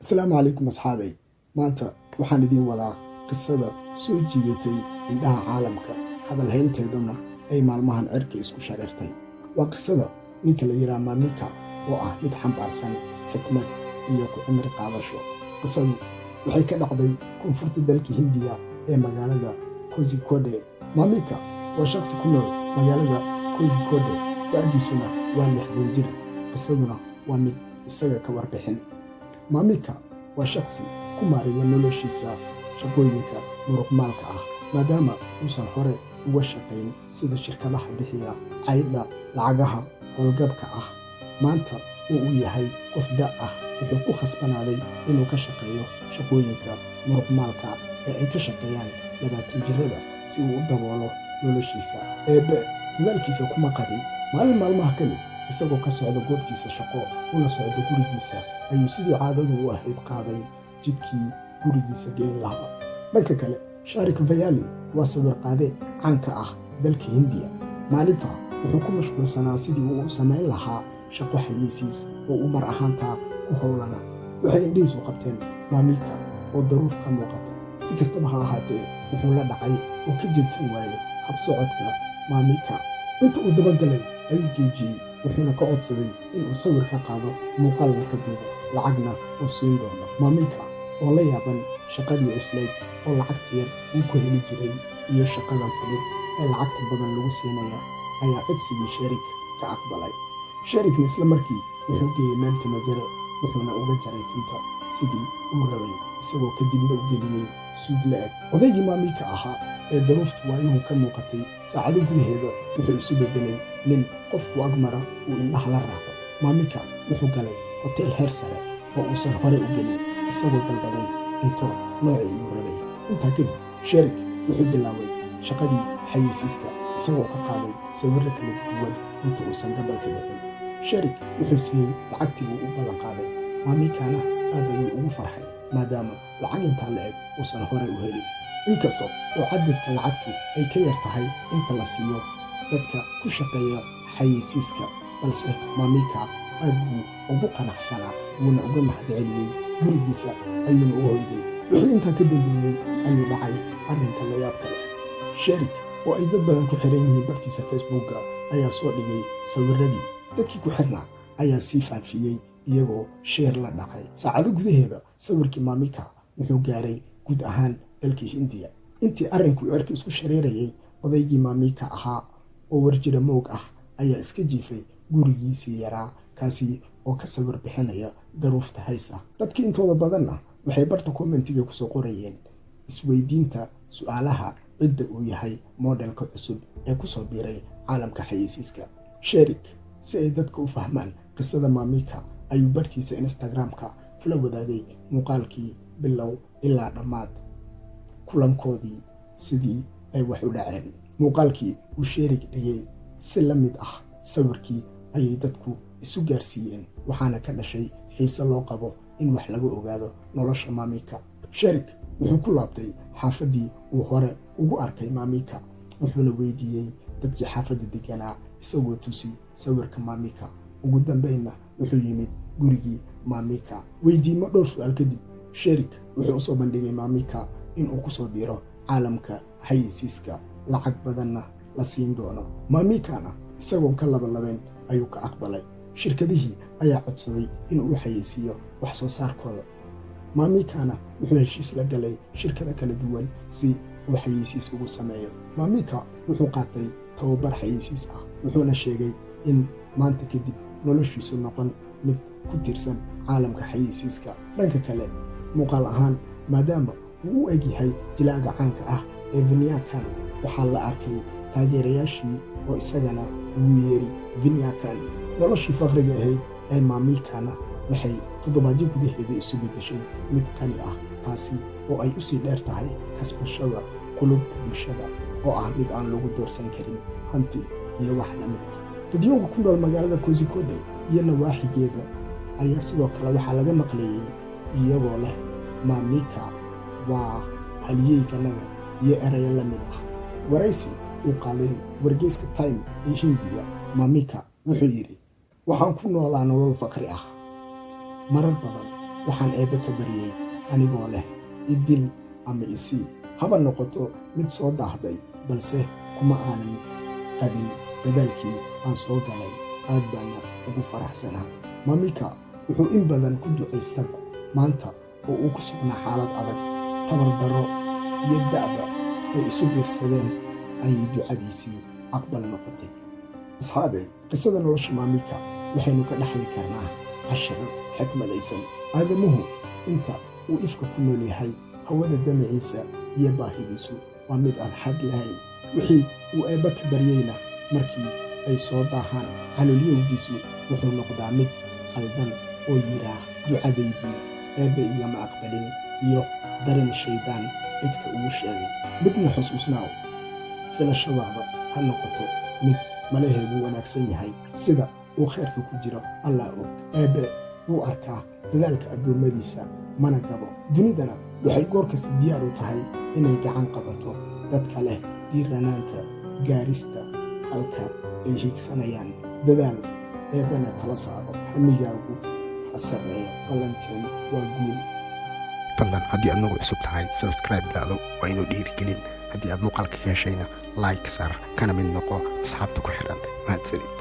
Asalaamu calaykum asxaabay. Maanta waxaan idiin wadaa qisada soo jiidatay indhaha caalamka, hadalhaynteeduna ay maalmahan cirka isku shareertay. Waa qisada ninka la yidhaha Maamika, oo ah mid xambaarsan xikmad iyo ku cimri qaadasho. Qisadu waxay ka dhacday koonfurta dalka Hindiya ee magaalada Kozhikode. Maamika waa shakhsi ku nool magaalada Kozhikode, da'diisuna waa 60 jir. Qisaduna waa mid isaga ka warbixin. Maamika waa shakhsi ku maareeya noloshiisa shaqooyinka muruqmaalka ah, maadaama uusan hore uga shaqayn sida shirkadaha bixiya caydha lacagaha howlgabka ah. Maanta oo uu yahay qof da' ah, wuxuu ku khasbanaaday inuu ka shaqeeyo shaqooyinka muruqmaalka ee ay ka shaqeeyaan 20 jirada si uu u daboolo noloshiisa. Eebbe dadaalkiisa kuma qadin. Maalin maalmaha ka mid, isagoo ka socda goobtiisa shaqo una socda gurigiisa, ayuu sidii caadadu u ahayd qaaday jidkii gurigiisa geyn lahaa. Dhanka kale, Shaarik Vayali waa sawirqaade caanka ah dalka Hindiya. Maalinta wuxuu ku mashquulsanaa sidii uu u samayn lahaa shaqo xayeysiis oo uu mar ahaantaa ku howlana. Waxay indhihiisu qabteen Maamika oo daruuf ka muuqata. Si kastaba ha ahaatee, wuxuu la dhacay oo ka jeedsan waayey habsocodka Maamika. Inta uu dabagalay ayuu joojiyey, wuxuuna ka codsaday inuu sawir ka qaado, muuqaalna ka duubo, lacagna uu siin doono. Maamika oo la yaaban shaqadii cuslayd oo lacagta yar uu ku heli jiray iyo shaqadan fudud ee lacagta badan lagu siinaya, ayaa codsigii Sherik ka aqbalay. Sherikna isla markii wuxuu geeyey meel timajare, wuxuuna uga jaray tinta sidii uu rabay, isagoo kadibna u geliyey suud la-eg. Odaygii Maamika ahaa ee daruuftu waayuhu ka muuqatay, saacado gudaheeda wuxuu isu beddelay nin qofku agmara uu indhaha la raaco. Maamika wuxuu galay hoteel heer sare oo uusan hore u gelin, isagoo dalbaday cunto noocii uu rabay. Intaa kadib, Sherik wuxuu bilaabay shaqadii xayeysiiska, isagoo ka qaaday sawirro kala duwan inta uusan gabalka dhicin. Sherik wuxuu siiyey lacagtii uu u ballan qaaday. Maamikana aad ayuu ugu farxay, maadaama lacag intaa la eg uusan hore u helin, inkasta oo cadadka lacagtu ay ka yar tahay inta la siiyo dadka ku shaqeeya xayeysiiska. Balse Maamika aad buu ugu qanacsanaa, wuuna uga mahadceliyey, gurigiisa ayuuna u hoyday. Wixii intaa ka dambeeyey ayuu dhacay arrinka layaabka leh. Sherik, oo ay dad badan ku xiran yihiin bartiisa Facebookga, ayaa soo dhigay sawirradii. Dadkii ku xirnaa ayaa sii faafiyey, iyagoo share la dhacay. Saacado gudaheeda sawirkii Maamika wuxuu gaaray guud ahaan dalkii Hindiya. Intii arrinku cirka isku shareerayay, odaygii Maamika ahaa oo warjira moog ah ayaa iska jiifay gurigiisii yaraa, kaasi oo ka sawir bixinaya daruufta haysa. Dadkii intooda badanna waxay barta commentiga kusoo qorayeen isweydiinta su'aalaha cidda uu yahay modelka cusub ee kusoo biiray caalamka xayeysiiska. Sherik, si ay dadka u fahmaan qisada Maamika, ayuu bartiisa Instagram-ka kula wadaagay muuqaalkii bilow ilaa dhammaad kulankoodii, sidii ay wax u dhaceen. Muuqaalkii uu Sherig dhigay si la mid ah sawirkii ayay dadku isu gaarsiiyeen, waxaana ka dhashay xiise loo qabo in wax laga ogaado nolosha Maamika. Sherik wuxuu ku laabtay xaafaddii uu hore ugu arkay Maamika, wuxuuna weydiiyey dadkii xaafadda deganaa, isagoo tusi sawirka Maamika. Ugu dambaynna wuxuu yimid gurigii Maamika. Weydiimo dhowr su'aal kadib, Sherik wuxuu usoo bandhigay Maamika inuu ku soo biiro caalamka xayeysiiska, lacag badanna la siin doono. Maamikana isagoon ka labalabayn ayuu ka aqbalay. Shirkadihii ayaa codsaday inuu u xayeysiiyo wax soo saarkooda. Maamikana wuxuu heshiis la galay shirkado kala duwan si uu xayeysiis ugu sameeyo. Maamika wuxuu qaatay tababar xayeysiis ah, wuxuuna sheegay in maanta kadib noloshiisu noqon mid ku tiirsan caalamka xayeysiiska. Dhanka kale, muuqaal ahaan maadaama uu u eg yahay jilaaga caanka ah ee Vinyakan, waxaa la arkay taageerayaashii oo isagana ugu yeeri Vinyakan. Noloshii faqriga ahayd ee Maamikana waxay toddobaadyo gudaheeda isu beddeshay mid qani ah, taasi oo ay u sii dheer tahay kasbashada qulubta bulshada, oo ah mid aan lagu doorsan karin hanti iyo wax la mid ah. Dadyowga ku nool magaalada Kozhikode iyo nawaaxigeeda ayaa sidoo kale waxaa laga maqlayey iyagoo leh "Maamika waa halyeyganaga" iyo erayo la mid ah. Waraysi uu qaaday wargeyska Time ee Hindiya, Maamika wuxuu yidhi: "Waxaan ku noolaa nolol faqri ah. Marar badan Waxaan Eebbe ka baryey anigoo leh idil ama isii, haba noqoto mid soo daahday, balse kuma aanan qadin dadaalkii aan soo galay, aad baana ugu faraxsanahay." Mamika wuxuu in badan ku ducaystaba maanta oo uu ku sugnaa xaalad adag, tabar darro iyo da'ba ay isu biirsadeen, ayay ducadiisii aqbal noqotay. Asxaabey, qisada nolosha Mamika waxaynu ka dhaxli karnaa casharo xikmadaysan. Aadamuhu inta uu ifka ku nool yahay, hawada damaciisa iyo baahidiisu waa mid aan xad lahayn. Wixii uu Eebba ka baryeyna markii ay soo daahaan, calolyowgiisu wuxuu noqdaa mid qaldan oo yidhaah, "Ducadaydii Eebbe igama aqbalin," iyo dareen shaydaan dhegta ugu sheegay. Midna xusuusnaaw: filashadaada ha noqoto mid malaheedu wanaagsan yahay. Sida uu khayrka ku jiro Allah og. Eebbe wuu arkaa dadaalka addoommadiisa, mana gabo. Dunidana waxay goor kasta diyaar u tahay inay gacan qabato dadka leh dhiiranaanta gaarista halka ay hiigsanayaan. Dadaal, Eebbana tala saaro, hamigaagu ha sarreeyo. Ballanteen waa guul. Fadlan, haddii aad nagu cusub tahay, subscribe daado, waa inuu dhiirigelin. Haddii aad muuqaalka ka heshayna, like saar, kana mid noqo asxaabta ku xidhan. Mahadsanid.